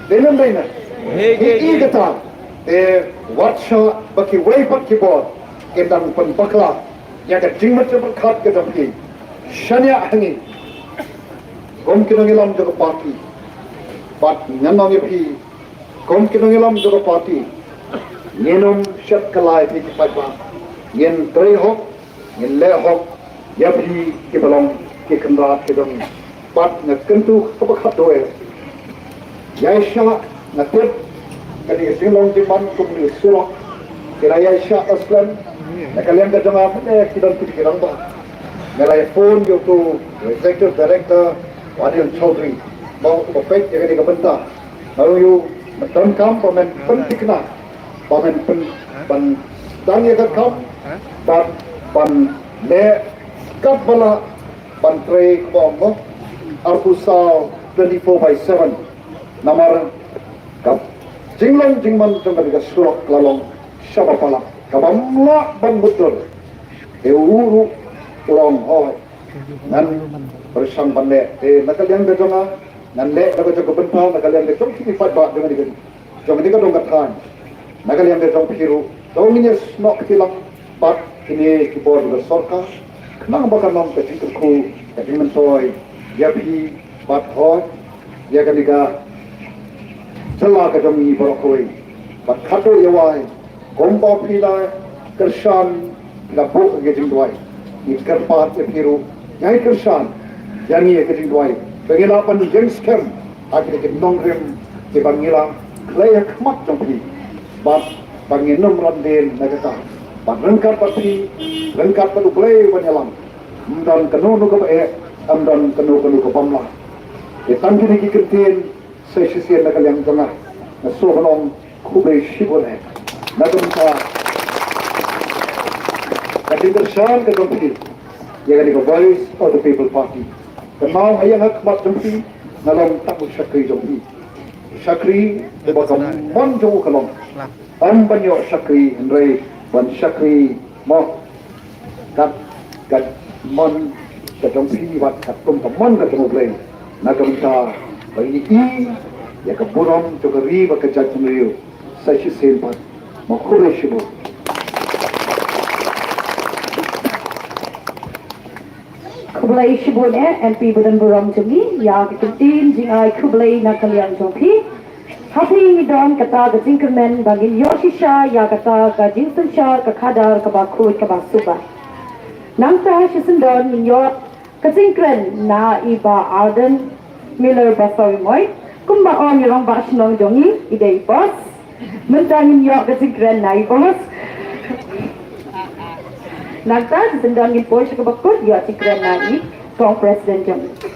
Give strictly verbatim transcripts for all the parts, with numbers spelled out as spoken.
Dei ne ym dei ne? Hi hi kata. Te wat shah ba kiwei pat ki bor kin dang pynbakla ïa ka jingmut jingpyrkhat ka jong phi. Shaniah ha ngi kum ki nongïalam jong ka party. Bad ngan ong ïa phi kum ki nongïalam jong ka party, ngin ym shet kylla ïa phi ki paidbah. Ngin trei hok, ngin leh hok ïa phi kiba long ki kynrad ki jong ngi. Bad nga kyntu kaba khatduh, ïa shah, nga tip kane ka jinglong jingman kum une u surok ki la ïa shah slem. Na ka liang ka jong nga mynne ki don ki rangbah, nga la ïa phone ïa uto u executive director u Anil Chaudhary ba u peit ïa kane ka bynta. Nga ong ïa u, me donkam ba men pynthikna, ba men pyn, ban sdang ïa ka kam, ban, ban leh katba lah ban trei, kaba ong mo, arphew saw, twenty-four by seven. Namar ka jinglong jingman jong kane ka surok ka la long shaba palat, kaba ym lah ban mutdur. Te u ruh u ong, hooid, ngan pyrshang ban leh. Te na ka liang ka jong nga, ngan leh na ka jong ka bynta, na ka liang ka jong kine ki paidbah jong kane ka, jong kane ka dong ka thaiñ, na ka liang ka jong phi ruh, to ngin ïasnoh kti lang bad kine ki bor jong ka sorkar, khnang ba kan long ka jingkyrkhu, ka jingmyntoi ïa phi bad, hooid, ïa kane ka jylla ka jong ngi baroh kawei. Bad khatduh ïa wai, kumba phi la kyrshan, phi la buh ka jingduwai, ngi kyrpad ïa phi ruh, ïai kyrshan ïa ngi ïa ka jingduwai ba ngin lah ban ïeng skhem ha kine ki nongrim kiba ngi la khlei ha khmat jong phi. Bad ba ngin ym ran dien na kata, bad ryngkat bad phi, ryngkat bad U Blei uba ïalam, ym don kano kano kaba eh, ym don kano kano kaba ym lah. Te tang kine ki kyntien, sa shisien na ka liang jong nga, nga sngewbha ban ong khublei shibun eh na ka bynta ka jingkyrshan ka jong phi ïa kane ka Voice of the People Party. Kynmaw, ha ïing ha khmat jong phi nga long tang u shakri jong phi. Shakri uba ka mon jong u ka long, ym ban ïoh shakri hynrei ban shakri mo kat ka mon ka jong phi, wat katkum ka mon ka jong U Blei, na ka bynta ba ngi i ïa ka burom jong ka ri bad ka jaitbynriew. Sa shisien pat, mo, khublei shibun. Khublei shibun eh, M P ba don burom jong ngi, ïa ka kyntien jingai khublei na ka liang jong phi. Ha phi ngi don kata ka jingkyrmen ba ngin ïoh shisha ïa kata ka jingsynshar ka khadar kaba khuid kaba suba. Nangta shisyndon ngin ïoh ka jingkren na i Bah Ardent Miller Basaiawmoit, kumba ong i Rangbah Shnong jong ngi, i dei i boss. Mynta ngin ïoh ka jingkren na i boss. Nangta shisyndon ngin poi sha kaba kut, ïoh jingkren na i kong president jong ngi.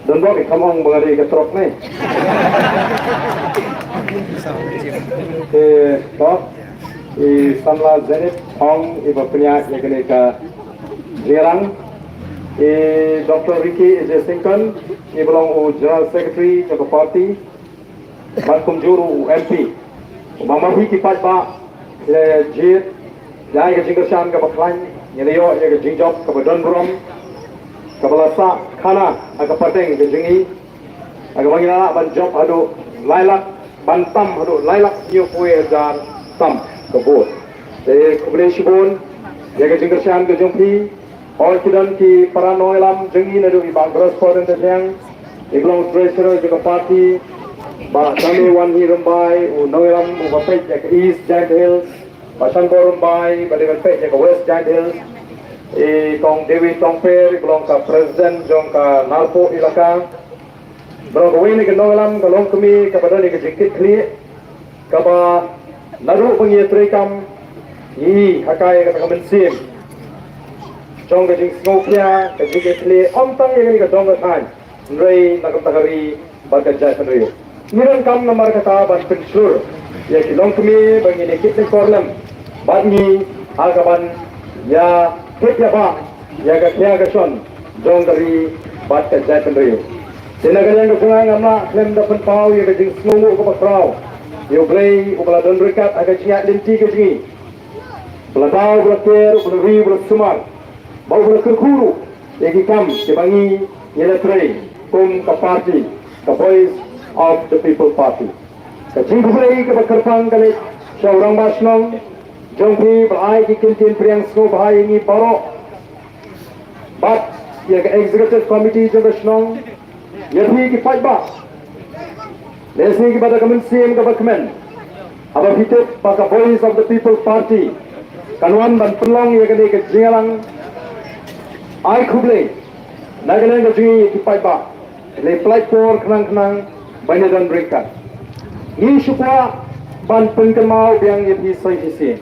Don bok i kam ong ba nga dei ka trok ne. Te bok, i samla Zenith Ong iba pynïaid ïa kane ka jingïarang, i Doctor Ricky A J Syngkon iba long u General Secretary jong ka party, bad kumjuh ruh u M P. Ba ma phi ki paidbah la jied ïa ka jingkyrshan kaba khlaiñ, ngi la ïoh ïa ka jingjop kaba don burom, kaba la sah khana ha ka pateng ka jong ngi, ha kaba ngi la lah ban jop haduh lai lak, ban tam haduh lai lak hynñiewphew hajar tam ka vote. Te khublei shibun ïa ka jingkyrshan ka jong phi. Hooid, ki don ki para nongïalam jong ngi naduh i Bah Grace Paul Nangthiang, i ba long treasurer jong ka party, Bah Dame Wanhi Rymbai, u nongïalam uba peit ïa ka East Jaintia Hills, Bah Shanbor Rymbai, ba dei ban peit ïa ka West Jaintia Hills, i kong Dewi Tongper, i ba long ka president jong ka Narpuh Elaka, ba long kawei na ki nongïalam ka longkmie kaba don ïa ka jingkitkhlieh, kaba naduh ba ngi ïatrei kam, ngi i ha ka ïa kata ka mynsiem jong ka jingsngewkhia, ka jingkitkhlieh, ym tang ïa kane ka dong ka thaiñ, hynrei na ka bynta ka ri bad ka jaitbynriew. Ngi donkam namar kata ban pynshlur ïa ki longkmie ba ngin ïa kit lyngkor lem bad ngi ha kaban ïa kit ïa ba ïa ka khia ka shon jong ka ri bad ka jaitbynriew. Te na ka liang ka jong nga ngam lah khlem da pynpaw ïa ka jingsngewnguh kaba khraw ïa U Blei uba la don ryngkat ha ka jingïaid lynti ka jong ngi, ba la daw, ba la ker, ba la ri, ba la sumar, bad uba la kyrkhu ruh ïa ki kam kiba ngi ngi la trei. Kum ka party, ka Voice of the People Party. Ka jingkhublei kaba kyrpang ka leit sha u Rangbah Shnong jong phi ba la ai ki kyntien pdiang sngewbha ïa ngi baroh. Bad ïa ka Executive Committee jong ka shnong, ïa phi ki paidbah. Lehse kiba da ka mynsiem kaba kmen. Haba phi tip ba ka Voice of the People Party kan wan ban pynlong ïa kane ka jingïalang. Ai khublei na ka liang ka jong ngi ki paidbah. Lei pynlait por khnang khnang ban ïadon ryngkat. Ngi shu kwah ban pynkynmaw biang ïa phi sa shisien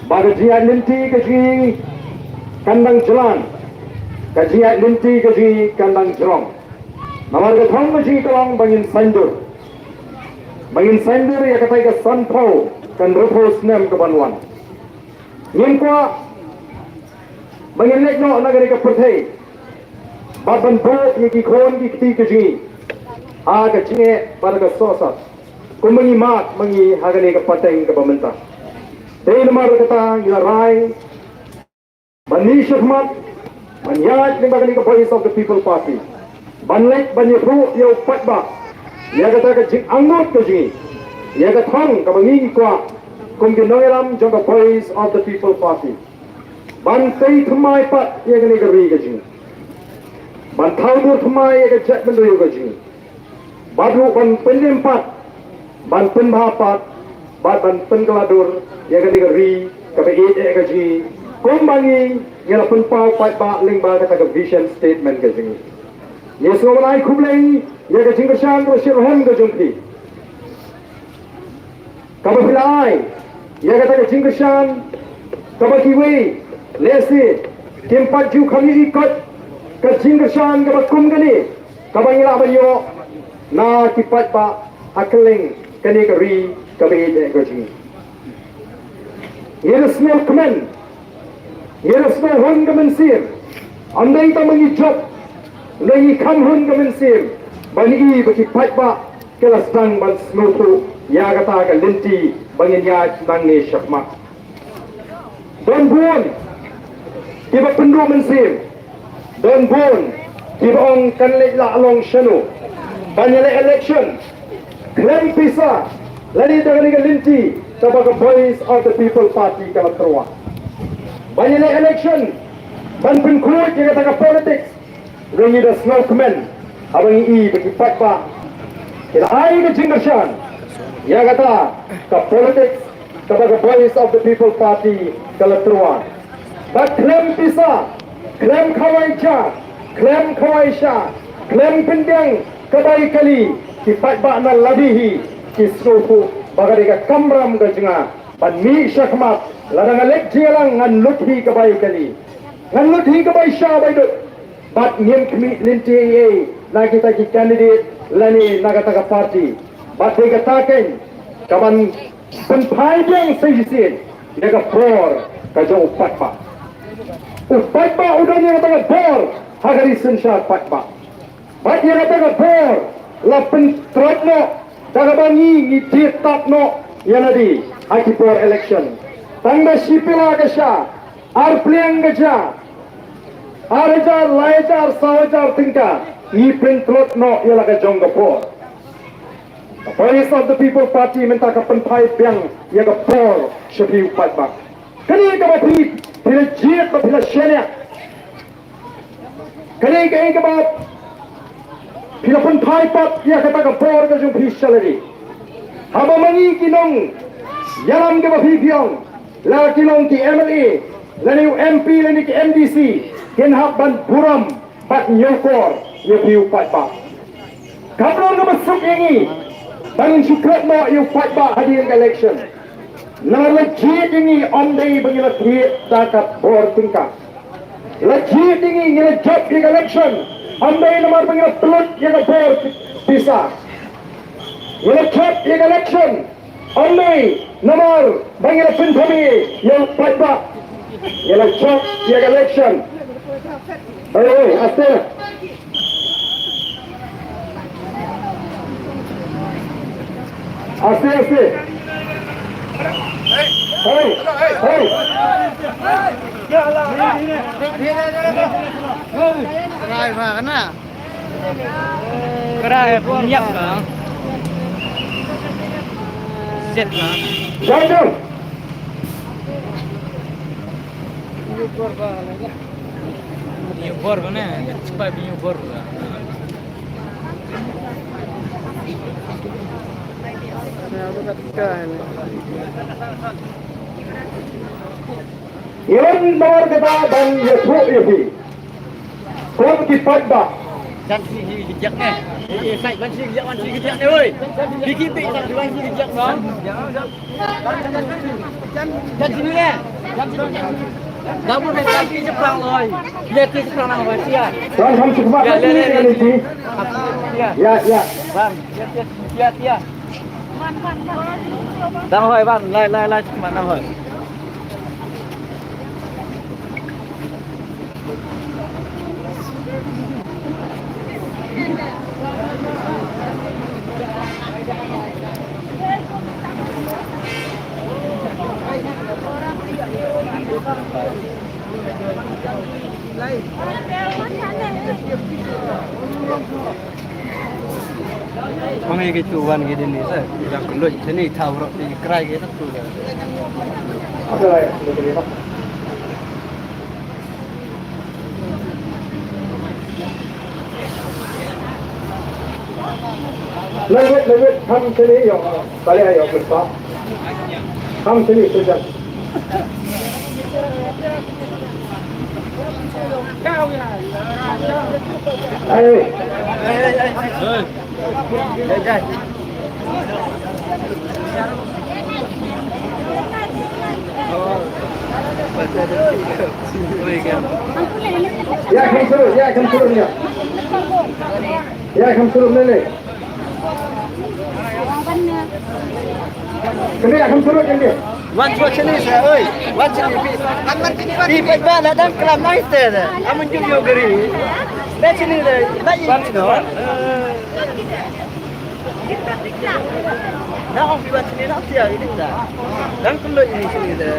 ba ka jingïaid lynti ka jong ngi kan dang jlan, ka jingïaid lynti ka jong ngi kan dang jrong. Namar ka thong ka jong ngi ka long ba ngin saiñdur, ba ngin saiñdur ïa katai ka sanphew ka hynriewphew snem kaban wan. Ngim kwah ba ngin leit noh na kane ka pyrthei bad ban buh ïa ki khun ki kti ka jong ngi ha ka jingeh bad ka sohsat kumba ngi mad ma ngi ha kane ka pateng kaba mynta. Dei namar kata ngi la rai ban mih shakhmat ban ïaid lyngba kane ka Voice of the People Party, ban leit ban ïathuh ïa u paidbah ïa kata ka jingangnud ka jong ngi, ïa ka thong kaba ngi ngi kwah kum ki nongïalam jong ka Voice of the People Party. Ban tei thymmai pat ïa kane ka ri ka jong ngi, ban thaw dur thymmai ïa ka jaitbynriew ka jong ngi, bad ruh ban pyndem pat, ban pynbha pat bad ban pynkylla dur ïa kane ka ri kaba ïeit eh ka jong ngi, kumba ngi ngi la pynpaw paidbah lyngba kata ka vision statement ka jong ngi. Ngi sngewbha ban ai khublei ïa ka jingkyrshan kaba shitrhem ka jong phi kaba phi la ai ïa kata ka jingkyrshan kaba kiwei lehse kim pat ju kham ïohi kot ka jingkyrshan kaba kum kane kaba ngi lah ban ïoh na ki paidbah ha kylleng kane ka ri kaba ïeit eh ka jong ngi. Ngi da sngewkmen, ngi da sngewhun ka mynsiem. Ym dei tang ba ngi jop, hynrei ngi kham hun ka mynsiem ban i ba ki paidbah ki la sdang ban sngewthuh ïa kata ka lynti ba ngin ïaid nangne shakhmat. Don bun kiba pynduh mynsiem, don bun kiba ong kan leit lah long shano ban ïaleh election khlem pisa lane da kane ka lynti kaba ka Voice of the People Party ka la tyrwa. Ban ïaleh election ban pynkhuid ïa kata ka politics. Ngi da sngewkmen haba ngi i ba ki paidbah ki la ai ka jingkyrshan ïa kata ka politics kaba ka Voice of the People Party ka la tyrwa. Bad khlem pisa, khlem khawai ja, khlem khawai sha, khlem pynbiang ka bai kali, ki paidbah na lade hi ki sngewthuh ba ka dei ka kamram ka jong nga ban mih shakhmat. Lada nga leit jingïalang ngan lut hi ka bai kali, ngan lut hi ka bai sha bai dud. Bad ngim khmih lynti ei ei na kita ki candidate lane na kata ka party. Bad dei kata keiñ kaban pynphai biang sa shisien ïa ka bor ka jong u paidbah. U paidbah u don ïa kata ka bor ha ka ri synshar paidbah. Bad ïa kata ka bor la pyntlot noh da kaba ngi ngi jied tap noh ïa lade ha ki por election. Tang da shi pela ka sha, ar pliang ka ja, ar hajar, lai hajar, saw hajar tyngka, ngi pyntlot noh ïa la ka jong ka bor. Ka Voice of the People Party mynta ka pynphai biang ïa ka bor sha phi u paidbah. Kane kaba phi, phi la jied ba phi la shaniah. Kane kaei kaba phi la pynphai pat ïa kata ka bor ka jong phi sha lade. Haba ma ngi ki nongïalam kiba phi phi ong, la ki long ki M L A lane u M P lane ki M D C, kin hap ban burom bad ñiewkor ïa phi u paidbah. Kam long kaba suk ïa ngi ba ngin shu klet noh ïa u paidbah hadien ka election. Namar la jied ïa ngi ym dei ba ngi la thied da ka bor tyngka. La jied ïa ngi, ngi la jop ïa ka election ym dei namar ba ngi la pynlut ïa ka bor pisa. Ngi la jop ïa ka election ym dei namar ba ngi la pynthame ïa u paidbah. Ngi la jop ïa ka election. Oi, oi, aste. Aste, aste. Hei, hei. Rai ba kana. Kra eh, pynïap ka. Set ka. Jai jai. Bini bor ba ne, cepat bini bor ba. Ngi wan namar kata ban ïathuh ïa phi. Kum ki paidbah. Jan sini hi kejak ne. Eh, eh, sai, wan sini kejak, wan sini kejak ne, oi. Biki pi, wan sini kejak, bang. Jan sini ne. Jan sini. Dah boleh kaki seberang, oi. Lihat di seberang nama, sia. Bang, kamu cukup Ya, makan lihat, ini, lihat, ini, lihat. Ini. Ya. Ya, ya. Bang, lihat, lihat, lihat, ya. Dang hoi, bang, lai, lai, lai, cuma dang hoi. Ong ïa kitu wan ngi dini sa. Ïa kylluid sini thaw rok ti krai ki tu. Lewit, lewit, kham sini ïa, balik ïa, lupa. Kham sini, sejam. Hey. Ïa, kham sini, ïa, kham sini, ïa. Ïa, kham sini, ïa. Kyndiah, kham sini, kyndiah. Wan shuwa shane sa, oi. Wan shane, phi. Phi peit ba la dang klam nai te da. Amun jum yo gari. Ba shane da. Ba i no. Na ong phi wan shane na sia i da. Dang kyndiah i shane da.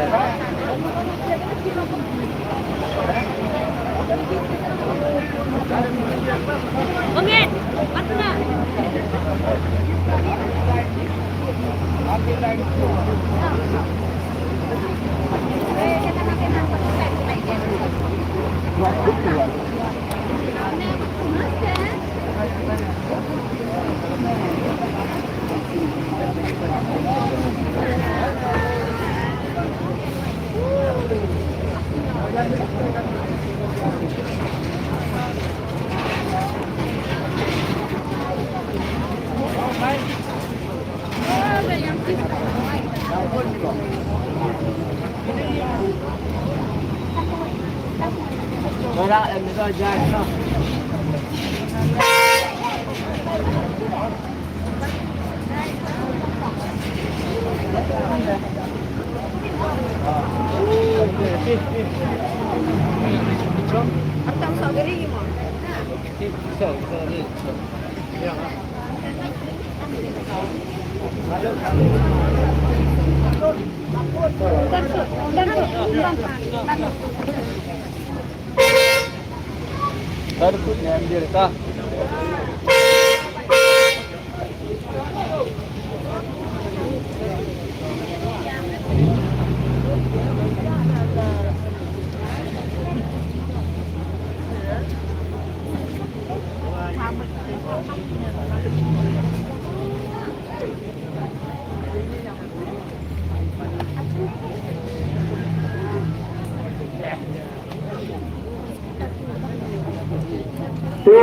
Te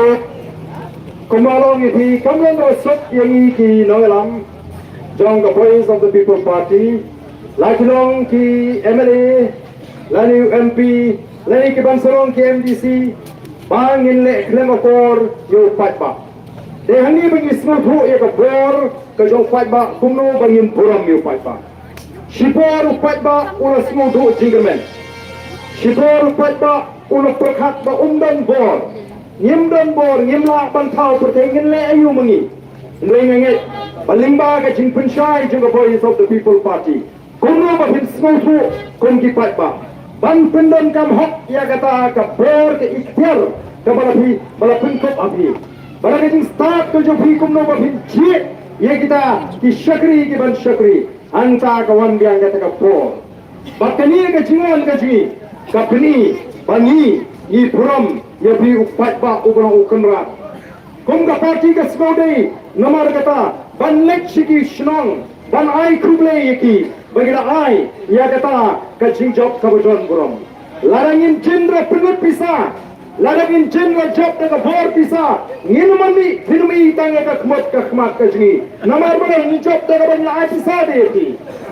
kumba long ïa phi, kam long ba suk ïa ngi ki nongïalam jong ka Voice of the People Party, la ki long ki M L A, lane u M P, lane ki ban sa long ki M D C, ba ngin leh khlem akor ïa u paidbah. Te hangne ba ngi sngewthuh ïa ka bor ka jong u paidbah, kumno ba ngin burom ïa u paidbah. Shipor u paidbah u la sngewthuh jingkyrmen. Shipor u paidbah u la pyrkhat ba um don bor. Ngim don bor, ngim lah ban thaw pyrthei, ngin leh aïu ma ngi. Hynrei nga ngeit ba lyngba ka jingpynshai jong ka Voice of the People Party, kumno ba phin sngewthuh kum ki paidbah ban pyndonkam hok ïa kata ka bor ka ikhtiar kaba la phi, ba la pynkup ha phi. Ba la ka jingstad ka jong phi kumno ba phin jied ïa kita ki shakri ki ban shakri. Hangta ka wan biang kata ka por. Ba kane ka jingwan ka jong ngi, ka pyni ba ngi ngi burom ïa phi u paidbah u ba long u kynrad. Kum ka party ka sngewdei namar kata ban leit sha ki shnong ban ai khublei ïa ki ba ki la ai ïa kata ka jingjop kaba don burom. Lada ngin jin ra pynlut pisa, lada ngin jin ra jop da ka bor pisa, ngin ym mih, phin ym i tang ïa ka khmut ka khmat ka jong ngi. Namar ba ngin jop da kaba ngi la ai pisa de ïa phi.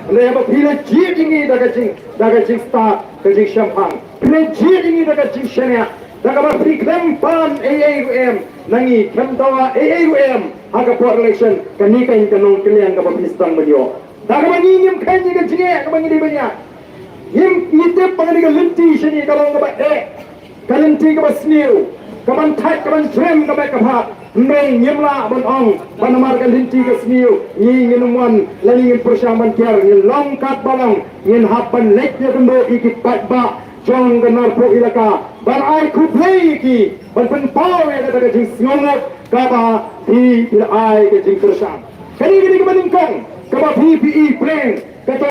Hynrei haba phi la jied ïa ngi da ka jing, da ka jingstad ka jingshemphang, phi la jied ïa ngi da ka jingshaniah, da kaba phi khlem pan ei ei ruh em na ngi, khlem dawa ei ei ruh em ha ka por election. Kane ka ïing ka nongkylliang kaba phi sdang ban ïoh. Da kaba ngi ngim kheiñ ïa ka jingeh kaba ngi dei ban ïaid. Ngim, ngi tip ba kane ka lynti shane ka long kaba eh, ka lynti kaba sniew, kaban thait kaban jrem kaba eh kaba hap. Hynrei ngim lah ban ong ba namar ka lynti ka sniew ngi ngin ym wan lane ngin pyrshang ban kiar. Ngin long katba long, ngin hap ban leit ïakynduh ïa ki paidbah jong ka Narpuh Elaka ban ai khublei ïa ki, ban pynpaw ïa kata ka jingsngewnguh kaba phi phi la ai ka jingkyrshan. Kane ka dei kaba nyngkong kaba phi phi i plain.